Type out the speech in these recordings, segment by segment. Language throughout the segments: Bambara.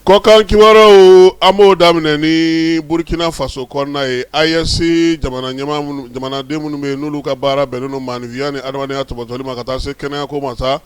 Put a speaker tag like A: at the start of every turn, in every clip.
A: Kɔkan kibaruyaw, an b'o daminɛ ni Burkina Faso kɔnɔna ye. AES jamana jamanaden minnu bɛ yen, n'olu ka baara bɛnnen don maaninfinya ni adamadenya tɔpɔtɔli ma, ka taa se kɛnɛyako ma sa,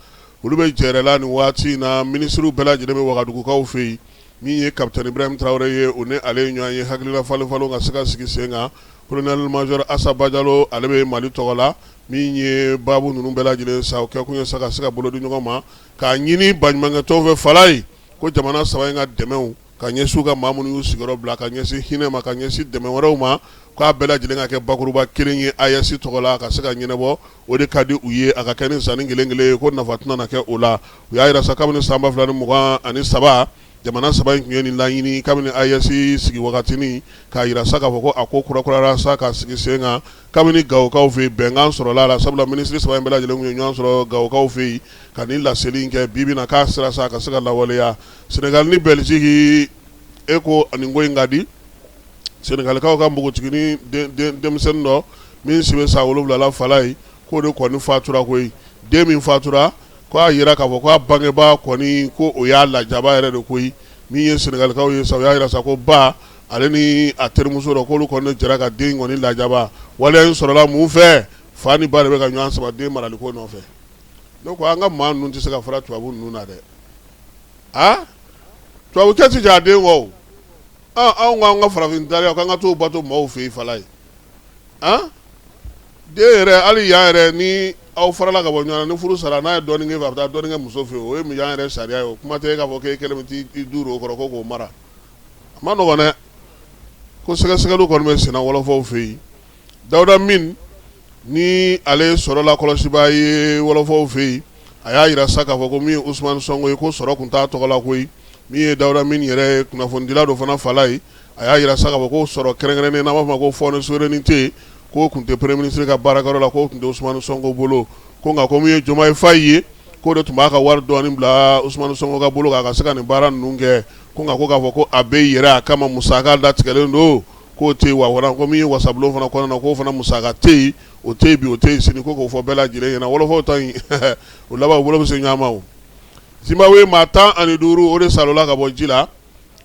A: olu bɛ jɛrɛ la nin waati in na. Minisiriw bɛɛ lajɛlen bɛ Wagadugukaw fɛ yen. Min ye capitaine Ibrahim Traoré ye, o ni ale ye ɲɔgɔn ye, hakilila falen falen ka se ka sigi sen kan. Colonel major Asa Bajalo, ale bɛ Mali tɔgɔ la. Min ye baabu ninnu bɛɛ lajɛlen sa, o kɛkun ye sa ka se ka bolo di ɲɔgɔn ma, k'a ɲini baɲumankɛtɔnw fɛ falaye, ko jamana saba in ka dɛmɛw ka ɲɛsin u ka maa minnu y'u sigiyɔrɔ bila, ka ɲɛsin hinɛ ma, ka ɲɛsin dɛmɛ wɛrɛw ma, k'a bɛɛ lajɛlen ka kɛ bakuruba kelen ye AES tɔgɔ la, ka se ka ɲɛnabɔ. O de ka di u ye, a ka kɛ ni sanni kelen kelen ye, ko nafa tɛna na kɛ o la. U y'a jira sa, kabini san 2023, jamana saba in tun ye nin laɲini kabini AES sigi wagati, k'a jira sa k'a fɔ ko a ko kurakurayara sa ka sigi sen kan kabini Gawokaw fɛ yen. Bɛnkan sɔrɔla a la, sabula minisiri saba in bɛɛ lajɛlen tun ye ɲɔgɔn sɔrɔ Gawokaw fɛ yen ka nin laseli in kɛ. Bi bi na, k'a sera sa ka se ka lawaleya. Sénégal ni Belgique, e ko nin ko in ka di. Sénégalikaw ka npogotiginin denmisɛnnin dɔ min si bɛ san 7 la falaye, k'o de kɔni fatura koyi. Den min fatura, ko a jira k'a fɔ ko a bangebaa kɔni, ko o y'a lajaba yɛrɛ de koyi. Min ye Sénégalikaw ye sa, o y'a jira sa ko ba ale ni a terimuso dɔ, k'olu kɔni jɛra ka den kɔni lajaba. Waleya in sɔrɔla mun fɛ? Fa ni ba de bɛ ka ɲɔgɔn sama den maraliko nɔfɛ. Ne ko an ka maa ninnu tɛ se ka fara tubabu ninnu na dɛ. A tubabukɛ tɛ jɛ a den kɔ o. Anw k'an ka farafin tariya, k'an ka t'o bato maaw fɛ yen falaye. Den yɛrɛ, hali yan yɛrɛ, ni aw farala ka bɔ ɲɔgɔn na, ni furu sara, n'a ye dɔɔnin kɛ, a bɛ taa dɔɔnin kɛ muso fɛ yen. O ye yan yɛrɛ sariya ye. O kuma tɛ e k'a fɔ k'e kɛlen bɛ t'i du o kɔrɔ ko k'o mara, a ma nɔgɔn dɛ. Ko sɛgɛsɛgɛliw kɔni bɛ senna wɔlɔfɔw fɛ yen. Dawuda Min ni ale ye sɔrɔ lakɔlɔsibaa ye wɔlɔfɔw fɛ yen, a y'a jira sa k'a fɔ ko min ye Usumani Sɔnko ye, ko sɔrɔ tun t'a tɔgɔ la koyi. Min ye Dawuda Min yɛrɛ ye, kunnafonidila dɔ fana falaye, a y'a jira sa k'a fɔ ko sɔrɔ kɛrɛnkɛrɛnnen n'an b'a fɔ ma ko fonds de souveraineté, k'o tun tɛ premier ministre ka baarakɛyɔrɔ la, k'o tun tɛ Usumani Sɔnko bolo. Ko nka ko min ye Jomayi Fayi ye, k'o de tun b'a ka wari dɔɔnin bila Usumani Sɔnko ka bolo kan ka se ka nin baara ninnu kɛ. Ko nka ko k'a fɔ ko a bɛ yɛrɛ a kama musaka datigɛlen don, k'o tɛ yen. Wa wara ko min ye wasabulon fana kɔnɔna na, k'o fana musaka tɛ yen, o tɛ yen bi, o tɛ yen sini, ko k'o fɔ bɛɛ lajɛlen ɲɛna. Wɔlɔfɔw ta in, o laban u bolo bɛ se ɲɔgɔn ma. O Zimbabwe, maa 15, o de salola ka bɔ ji la.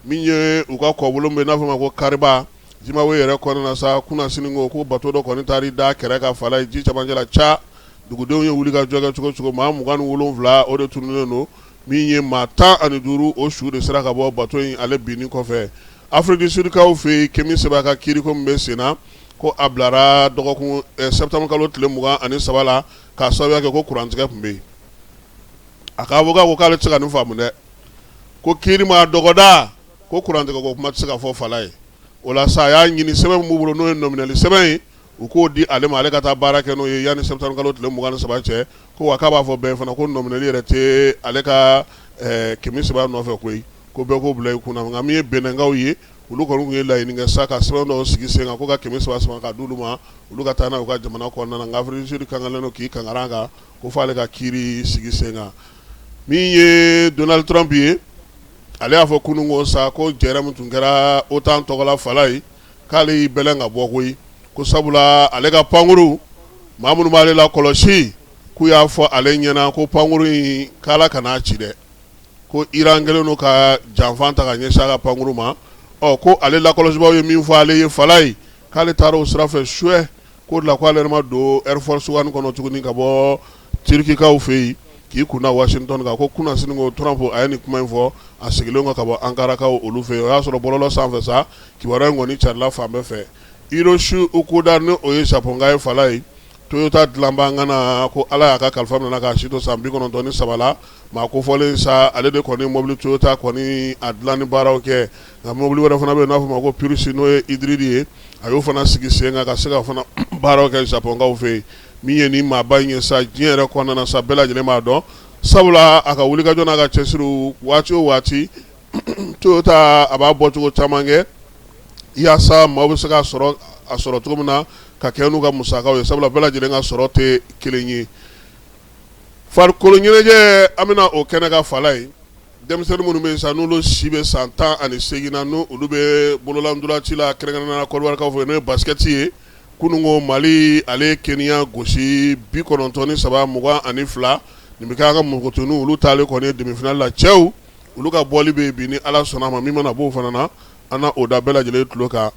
A: Min ye u ka kɔbolo bɛ n'a fɔ ma ko Kariba, Zimbabwe yɛrɛ kɔnɔna na sa, kunasini ko bato dɔ kɔni taara da kɛrɛ kan falaye, ji camancɛ la ca. Dugudenw ye wuli ka jɔ kɛ cogo cogo, maa 27, o de tununnen don. Min ye maa 15, o su de sera ka bɔ bato in ale binni kɔfɛ. Afrique du Sud kaw fɛ yen, Kemi Seba ka kiiriko min bɛ sen na, ko a bilara dɔgɔkun septembre kalo tile 23 la, k'a sababuya kɛ ko kurantigɛ tun bɛ yen. A ka avocat ko k'ale tɛ se ka nin faamu dɛ, ko kiiri ma dɔgɔda, ko kurantigɛ ko kuma tɛ se ka fɔ falaye. O la sa, a y'a ɲini sɛbɛn min b'u bolo, n'o ye nɔminɛli sɛbɛn ye, u k'o di ale ma, ale ka taa baara kɛ n'o ye yanni septembre kalo tile 23 cɛ. Ko wa k'a b'a fɔ bɛɛ fana ko nɔminɛli yɛrɛ tɛ ale ka Kemi Seba nɔfɛ koyi, ko bɛɛ k'o bila i kunna. Nka min ye Benɛnkaw ye, olu kɔni tun ye laɲini kɛ sa ka sɛbɛn dɔw sigi sen kan ko ka Kemi Seba sama ka d'olu ma, olu ka taa n'a ye u ka jamana kɔnɔna na. Nka Afrique du Sud kankalen don k'i kankari kan ko f'ale ka kiiri sigi sen kan. Min ye Donald Trump ye, ale y'a fɔ kunun ko sa ko jɛrɛ min tun kɛra OTAN tɔgɔla falaye, k'ale y'i bɛlɛn ka bɔ koyi, ko sabula ale ka pankuru, maa minnu b'ale lakɔlɔsi, k'u y'a fɔ ale ɲɛna ko pankuru in, k'ala kan'a ci dɛ, ko Iran kɛlen don ka janfa ta ka ɲɛsin a ka pankuru ma. Ɔ ko ale lakɔlɔsibaaw ye min fɔ ale ye falaye, k'ale taara o sira fɛ suɛ, k'o de la ko ale yɛrɛ ma don Air Force One kɔnɔ tuguni ka bɔ Turikikaw fɛ yen k'i kun da Washington kan. Ko kunasini ko Trump a ye nin kuma in fɔ a sigilen kɔ ka bɔ Ankarakaw olu fɛ yen. O y'a sɔrɔ bɔlɔlɔ sanfɛ sa, kibaruya in kɔni carila fan bɛɛ fɛ. Hiroshi Okuda, ni o ye Japon ka ye falaye, Toyota dilanbaa ŋana, ko Ala y'a ka kalifa minɛ k'a si to san 93 la. Maa kofɔlen sa, ale de kɔni mobili Toyota kɔni a dilanni baaraw kɛ. Nka mobili wɛrɛ fana bɛ yen n'a fɔ ma ko Prius, n'o ye hybride ye, a y'o fana sigi sen kan ka se ka fana baaraw kɛ Japɔnkaw fɛ yen. Min ye nin maaba in ye sa, diɲɛ yɛrɛ kɔnɔna na sa, bɛɛ lajɛlen b'a dɔn, sabula a ka wulikajɔ n'a ka cɛsiriw, waati o waati Toyota a b'a bɔcogo caman kɛ yaasa maaw bɛ se k'a sɔrɔ a sɔrɔ cogo min na ka kɛ n'u ka musakaw ye, sabula bɛɛ lajɛlen ka sɔrɔ tɛ kelen ye. Farikolo ɲɛnajɛ, an bɛna o kɛnɛ kan falaye. Denmisɛnnin minnu bɛ yen sa, n'olu si bɛ san 18 na, n'olu bɛ bolola ntolanci la, kɛrɛnkɛrɛnnenya la Kɔdiwarikaw fɛ, n'o ye basket ye, kunun ko Mali ale ye Kenya gosi 93-22. Nin bɛ kɛ an ka npogotigininw olu taalen kɔni demi-finale la. Cɛw, Olu ka bɔli bɛ yen bi, ni Ala sɔnna a ma. Min mana b'o fana na, an na o da bɛɛ lajɛlen tulo kan.